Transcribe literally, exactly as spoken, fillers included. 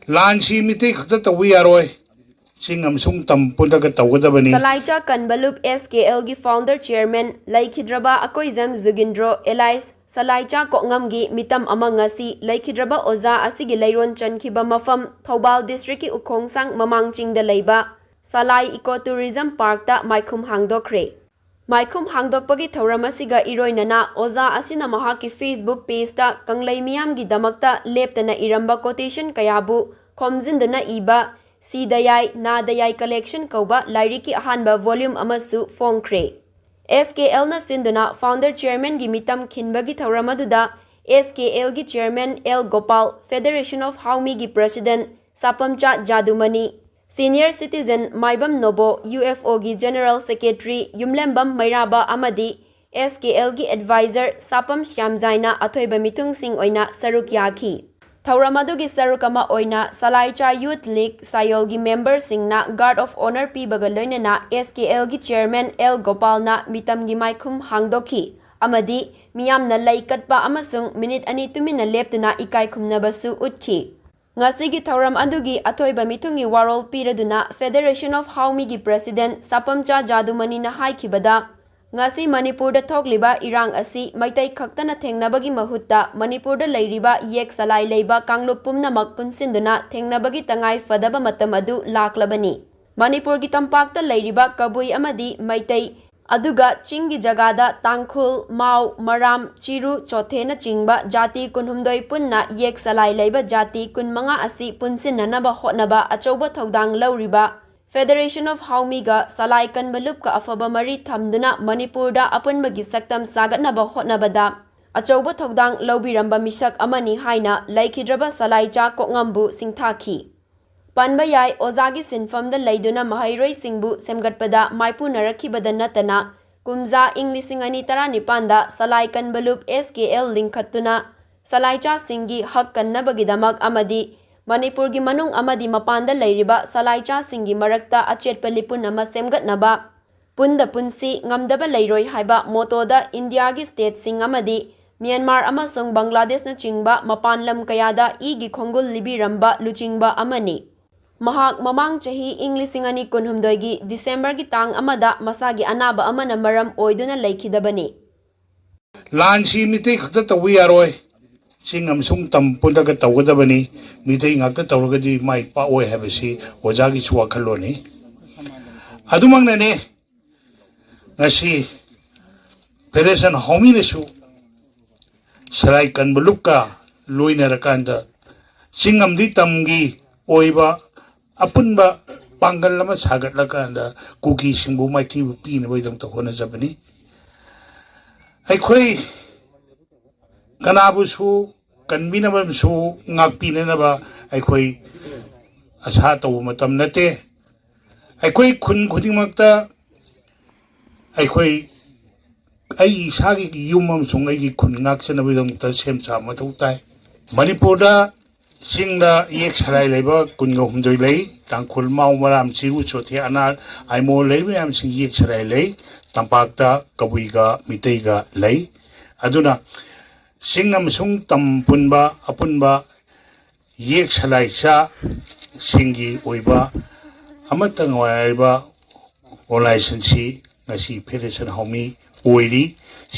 ꯂꯥꯟꯁꯤ ꯃꯤꯇꯩ ꯈꯛꯇ ꯇꯧꯕ ꯌꯥꯔꯣꯏ꯫ ꯆꯤꯡ ꯑꯃꯁꯨꯡ ꯇꯝ ꯄꯨꯜꯂꯒ ꯇꯧꯒꯗꯕꯅꯤ꯫ ꯁꯂꯥꯏꯆꯥ ꯀꯟꯕꯂꯨꯞ S K L ꯒꯤ founder chairman ꯂꯩꯈꯤꯗ꯭ꯔꯕ ꯑꯀꯣꯏꯖꯝ ꯖꯨꯒꯤꯟꯗ꯭ꯔꯣ alias ꯁꯂꯥꯏꯆꯥ ꯀꯣꯛꯉꯝꯒꯤ ꯃꯤꯇꯝ ꯑꯃ ꯉꯁꯤ ꯂꯩꯈꯤꯗ꯭ꯔꯕ ꯑꯣꯖꯥ ꯑꯁꯤꯒꯤ ꯂꯩꯔꯣꯟ ꯆꯟꯈꯤꯕ ꯃꯐꯝ ꯊꯧꯕꯥꯜ district ꯀꯤ ꯎꯈꯣꯡꯁꯥꯡ ꯃꯃꯥꯡ ꯆꯤꯡꯗ ꯂꯩꯕ ꯁꯂꯥꯏ Eco Tourism Park ꯇ ꯃꯥꯏꯈꯨꯝ ꯍꯥꯡꯗꯣꯛꯈ꯭ꯔꯦ꯫ ꯃꯥꯏꯈꯨꯝ ꯍꯥꯡꯗꯣꯛꯄꯒꯤ ꯊꯧꯔꯝ ꯑꯁꯤꯒ ꯏꯔꯣꯏꯅꯅ ꯑꯣꯖꯥ ꯑꯁꯤꯅ ꯃꯍꯥꯛꯀꯤ Facebook page ꯇ ꯀꯪꯂꯩ ꯃꯤꯌꯥꯝꯒꯤꯗꯃꯛꯇ ꯂꯦꯞꯇꯅ ꯏꯔꯝꯕ quotation ꯀꯌꯥꯕꯨ ꯈꯣꯝꯖꯤꯟꯗꯨꯅ ꯏꯕ ꯁꯤꯗ ꯌꯥꯏ, ꯅꯥꯗ ꯌꯥꯏ collection ꯀꯧꯕ ꯂꯥꯏꯔꯤꯛꯀꯤ ꯑꯍꯥꯟꯕ volume ꯑꯃꯁꯨ ꯐꯣꯡꯈ꯭ꯔꯦ꯫ S K L ꯅ ꯁꯤꯟꯗꯨꯅ founder chairman ꯒꯤ ꯃꯤꯇꯝ ꯈꯤꯟꯕꯒꯤ ꯊꯧꯔꯝ ꯑꯗꯨꯗ S K L ꯒꯤ chairman L Gopal, Federation of ꯍꯥꯎꯃꯤꯒꯤ president ꯁꯥꯄꯝꯆꯥ ꯖꯥꯗꯨꯃꯅꯤ, senior citizen Maibam ꯅꯣꯕꯣ, U F O ꯒꯤ general secretary ꯌꯨꯝꯂꯦꯝꯕꯝ ꯃꯩꯔꯥꯕ ꯑꯃꯗꯤ S K L ꯒꯤ advisor ꯁꯥꯄꯝ ꯁ꯭ꯌꯥꯝꯖꯥꯏꯅ ꯑꯊꯣꯏꯕ ꯃꯤꯊꯨꯡꯁꯤꯡ ꯑꯣꯏꯅ ꯁꯔꯨꯛ ꯌꯥꯈꯤ꯫ ꯊꯧꯔꯝ ꯑꯗꯨꯒꯤ ꯁꯔꯨꯛ ꯑꯃ ꯑꯣꯏꯅ ꯁꯂꯥꯏꯆꯥ Youth League ꯁꯥꯌꯣꯜꯒꯤ member ꯁꯤꯡꯅ guard of honour ꯄꯤꯕꯒ ꯂꯣꯏꯅꯅ S K L ꯒꯤ chairman L ꯒꯣꯄꯥꯜꯅ ꯃꯤꯇꯝꯒꯤ ꯃꯥꯏꯈꯨꯝ ꯍꯥꯡꯗꯣꯛꯈꯤ ꯑꯃꯗꯤ ꯃꯤꯌꯥꯝꯅ ꯂꯩ ꯀꯠꯄ ꯑꯃꯁꯨꯡ minute ꯑꯅꯤ ꯇꯨꯃꯤꯟꯅ ꯂꯦꯞꯇꯨꯅ ꯏꯀꯥꯏ ꯈꯨꯝꯅꯕꯁꯨ ꯎꯠꯈꯤ꯫ ꯉꯁꯤꯒꯤ ꯊꯧꯔꯝ ꯑꯗꯨꯒꯤ ꯑꯊꯣꯏꯕ ꯃꯤꯊꯨꯡꯒꯤ ꯋꯥꯔꯣꯜ ꯄꯤꯔꯗꯨꯅ Federation of ꯍꯥꯎꯃꯤꯒꯤ president ꯁꯥꯄꯝꯆꯥ ꯖꯥꯗꯨꯃꯅꯤꯅ ꯍꯥꯏꯈꯤꯕꯗ, ꯉꯁꯤ ꯃꯅꯤꯄꯨꯔꯗ ꯊꯣꯛꯂꯤꯕ ꯏꯔꯥꯡ ꯑꯁꯤ ꯃꯩꯇꯩ ꯈꯛꯇꯅ ꯊꯦꯡꯅꯕꯒꯤ ꯃꯍꯨꯠꯇ ꯃꯅꯤꯄꯨꯔꯗ ꯂꯩꯔꯤꯕ ꯌꯦꯛ ꯆꯂꯥꯏ ꯂꯩꯕ ꯀꯥꯡꯂꯨꯞ ꯄꯨꯝꯅꯃꯛ ꯄꯨꯟꯁꯤꯟꯗꯨꯅ ꯊꯦꯡꯅꯕꯒꯤ ꯇꯉꯥꯏ ꯐꯗꯕ ꯃꯇꯝ ꯑꯗꯨ ꯂꯥꯛꯂꯕꯅꯤ꯫ ꯃꯅꯤꯄꯨꯔꯒꯤ ꯇꯝꯄꯥꯛꯇ ꯂꯩꯔꯤꯕ ꯀꯕꯨꯏ ꯑꯃꯗꯤ ꯃꯩꯇꯩ, ꯑꯗꯨꯒ ꯆꯤꯡꯒꯤ ꯖꯒꯥꯗ ꯇꯥꯡꯈꯨꯜ, ꯃꯥꯎ, ꯃꯔꯥꯝ, ꯆꯤꯔꯨ, ꯆꯣꯊꯦꯅꯆꯤꯡꯕ ꯖꯥꯇꯤ ꯀꯨꯟꯍꯨꯝꯗꯣꯏ ꯄꯨꯟꯅ ꯌꯦꯛ ꯆꯂꯥꯏ ꯂꯩꯕ ꯖꯥꯇꯤ ꯀꯨꯟꯃꯉꯥ ꯑꯁꯤ ꯄꯨꯟꯁꯤꯟꯅꯅꯕ ꯍꯣꯠꯅꯕ ꯑꯆꯧꯕ ꯊꯧꯗꯥꯡ ꯂꯧꯔꯤꯕ Federation of ꯍꯥꯎꯃꯤꯒ ꯁꯂꯥꯏ ꯀꯟꯕ ꯂꯨꯞꯀ ꯑꯐꯕ ꯃꯔꯤ ꯊꯝꯗꯨꯅ ꯃꯅꯤꯄꯨꯔꯗ ꯑꯄꯨꯟꯕꯒꯤ ꯁꯛꯇꯝ ꯁꯥꯒꯠꯅꯕ ꯍꯣꯠꯅꯕꯗ ꯑꯆꯧꯕ ꯊꯧꯗꯥꯡ ꯂꯧꯕꯤꯔꯝꯕ ꯃꯤꯁꯛ ꯑꯃꯅꯤ ꯍꯥꯏꯅ ꯂꯩꯈꯤꯗ꯭ꯔꯕ ꯁꯂꯥꯏꯆꯥ ꯀꯣꯛꯉꯝꯕꯨ ꯁꯤꯡꯊꯥꯈꯤ꯫ ꯄꯟꯕ ꯌꯥꯏ, ꯑꯣꯖꯥꯒꯤ ꯁꯤꯟꯐꯝꯗ ꯂꯩꯗꯨꯅ ꯃꯍꯩꯔꯣꯏꯁꯤꯡꯕꯨ ꯁꯦꯝꯒꯠꯄꯗ ꯃꯥꯏꯄꯨꯅꯔꯛꯈꯤꯕꯗ ꯅꯠꯇꯅ, ꯀꯨꯝꯖꯥ ꯏꯪ ꯂꯤꯁꯤꯡ ꯑꯅꯤ ꯇꯔꯥꯅꯤꯄꯥꯟꯗ ꯁꯂꯥꯏ ꯀꯟꯕ ꯂꯨꯞ S K L ꯂꯤꯡꯈꯠꯇꯨꯅ ꯁꯂꯥꯏꯆꯥꯁꯤꯡꯒꯤ ꯍꯛ ꯀꯟꯅꯕꯒꯤꯗꯃꯛ ꯑꯃꯗꯤ ꯃꯅꯤꯄꯨꯔꯒꯤ ꯃꯅꯨꯡ ꯑꯃꯗꯤ ꯃꯄꯥꯟꯗ ꯂꯩꯔꯤꯕ ꯁꯂꯥꯏꯆꯥꯁꯤꯡꯒꯤ ꯃꯔꯛꯇ ꯑꯆꯦꯠꯄ ꯂꯤꯄꯨꯟ ꯑꯃ ꯁꯦꯝꯒꯠꯅꯕ, ꯄꯨꯟꯗ ꯄꯨꯟꯁꯤ, ꯉꯝꯗꯕ ꯂꯩꯔꯣꯏ ꯍꯥꯏꯕ motto ꯗ ꯏꯟꯗꯤꯌꯥꯒꯤ state ꯁꯤꯡ ꯑꯃꯗꯤ ꯃ꯭ꯌꯥꯟꯃꯥꯔ ꯑꯃꯁꯨꯡ ꯕꯪꯒ꯭ꯂꯥꯗꯦꯁꯅꯆꯤꯡꯕ ꯃꯄꯥꯟ ꯂꯝ ꯀꯌꯥꯗ ꯏꯒꯤ ꯈꯣꯡꯒꯨꯜ ꯂꯤꯕꯤꯔꯝꯕ ꯂꯨꯆꯤꯡꯕ ꯑꯃꯅꯤ꯫ ꯃꯍꯥꯛ ꯃꯃꯥꯡ ꯆꯍꯤ ꯏꯪ ꯂꯤꯁꯤꯡ ꯑꯅꯤ ꯀꯨꯟꯍꯨꯝꯗꯣꯏꯒꯤ ꯗꯤꯁꯦꯝꯕꯔꯒꯤ ꯇꯥꯡ ꯑꯃꯗ ꯃꯁꯥꯒꯤ ꯑꯅꯥꯕ ꯑꯃꯅ ꯃꯔꯝ ꯑꯣꯏꯗꯨꯅ ꯂꯩꯈꯤꯗꯕꯅꯤ꯫ ꯂꯥꯟꯁꯤ ꯃꯤꯇꯩ ꯈꯛꯇ ꯇꯧꯕ ꯌꯥꯔꯣꯏ, ꯆꯤꯡ ꯑꯃꯁꯨꯡ ꯇꯝ ꯄꯨꯜꯂꯒ ꯇꯧꯒꯗꯕꯅꯤ꯫ ꯃꯤꯇꯩ ꯉꯥꯛꯇ ꯇꯧꯔꯒꯗꯤ ꯃꯥꯏ ꯄꯥꯛꯑꯣꯏ ꯍꯥꯏꯕꯁꯤ ꯑꯣꯖꯥꯒꯤꯁꯨ ꯋꯥꯈꯜꯂꯣꯟꯅꯤ꯫ ꯑꯗꯨꯃꯛꯅꯅꯤ ꯉꯁꯤ ꯐꯦꯗꯦꯔꯦꯁꯟ ꯍꯥꯎꯃꯤꯅꯁꯨ ꯁꯂꯥꯏ ꯀꯟꯕ ꯂꯨꯞꯀ ꯂꯣꯏꯅꯔꯀꯥꯟꯗ ꯆꯤꯡ ꯑꯃꯗꯤ ꯇꯝꯒꯤ ꯑꯣꯏꯕ ꯑꯄꯨꯟꯕ ꯄꯥꯡꯒꯜ ꯑꯃ ꯁꯥꯒꯠꯂꯀꯥꯟꯗ ꯀꯨꯀꯤꯁꯤꯡꯕꯨ ꯃꯥꯏꯊꯤꯕ ꯄꯤꯅꯕꯒꯤꯗꯃꯛꯇ ꯍꯣꯠꯅꯖꯕꯅꯤ꯫ ꯑꯩꯈꯣꯏ ꯀꯅꯥꯕꯨꯁꯨ ꯀꯟꯕꯤꯅꯕ ꯑꯃꯁꯨ ꯉꯥꯛꯄꯤꯅꯅꯕ ꯑꯩꯈꯣꯏ ꯑꯁꯥ ꯇꯧꯕ ꯃꯇꯝ ꯅꯠꯇꯦ꯫ ꯑꯩꯈꯣꯏ ꯈꯨꯟ ꯈꯨꯗꯤꯡꯃꯛꯇ ꯑꯩꯈꯣꯏ ꯑꯩ ꯏꯁꯥꯒꯤ ꯌꯨꯝ ꯑꯃꯁꯨꯡ ꯑꯩꯒꯤ ꯈꯨꯟ ꯉꯥꯛꯆꯅꯕꯒꯤꯗꯃꯛꯇ ꯁꯦꯝ ꯁꯥꯕ ꯃꯊꯧ ꯇꯥꯏ꯫ ꯃꯅꯤꯄꯨꯔꯗ ꯆꯤꯡꯗ ꯌꯦꯛ ꯁꯂꯥꯏ ꯂꯩꯕ ꯀꯨꯟꯒ ꯍꯨꯝꯗꯣꯏ ꯂꯩ꯫ ꯇꯥꯡꯈꯨꯜ, ꯃꯥꯎ, ꯃꯔꯥꯝ, ꯆꯤꯔꯨ, ꯆꯣꯊꯦ, ꯑꯅꯥꯜ, ꯑꯥꯏꯃꯣꯜ ꯂꯩꯔꯤꯕ ꯃꯌꯥꯝꯁꯤꯡ ꯌꯦꯛ ꯁꯂꯥꯏ ꯂꯩ꯫ ꯇꯝꯄꯥꯛꯇ ꯀꯕꯨꯏꯒ ꯃꯤꯇꯩꯒ ꯂꯩ꯫ ꯑꯗꯨꯅ ꯆꯤꯡ ꯑꯃꯁꯨꯡ ꯇꯝ ꯄꯨꯟꯕ ꯑꯄꯨꯟꯕ ꯌꯦꯛ ꯁꯂꯥꯏꯆꯥꯁꯤꯡꯒꯤ ꯑꯣꯏꯕ ꯑꯃꯠꯇ ꯉꯥꯏꯔꯕ ꯑꯣꯔꯒꯅꯥꯏꯖꯦꯁꯟꯁꯤ ꯉꯁꯤ ꯐꯦꯗꯦꯔꯦꯁꯟ ꯍꯥꯎꯃꯤ ꯑꯣꯏꯔꯤ꯫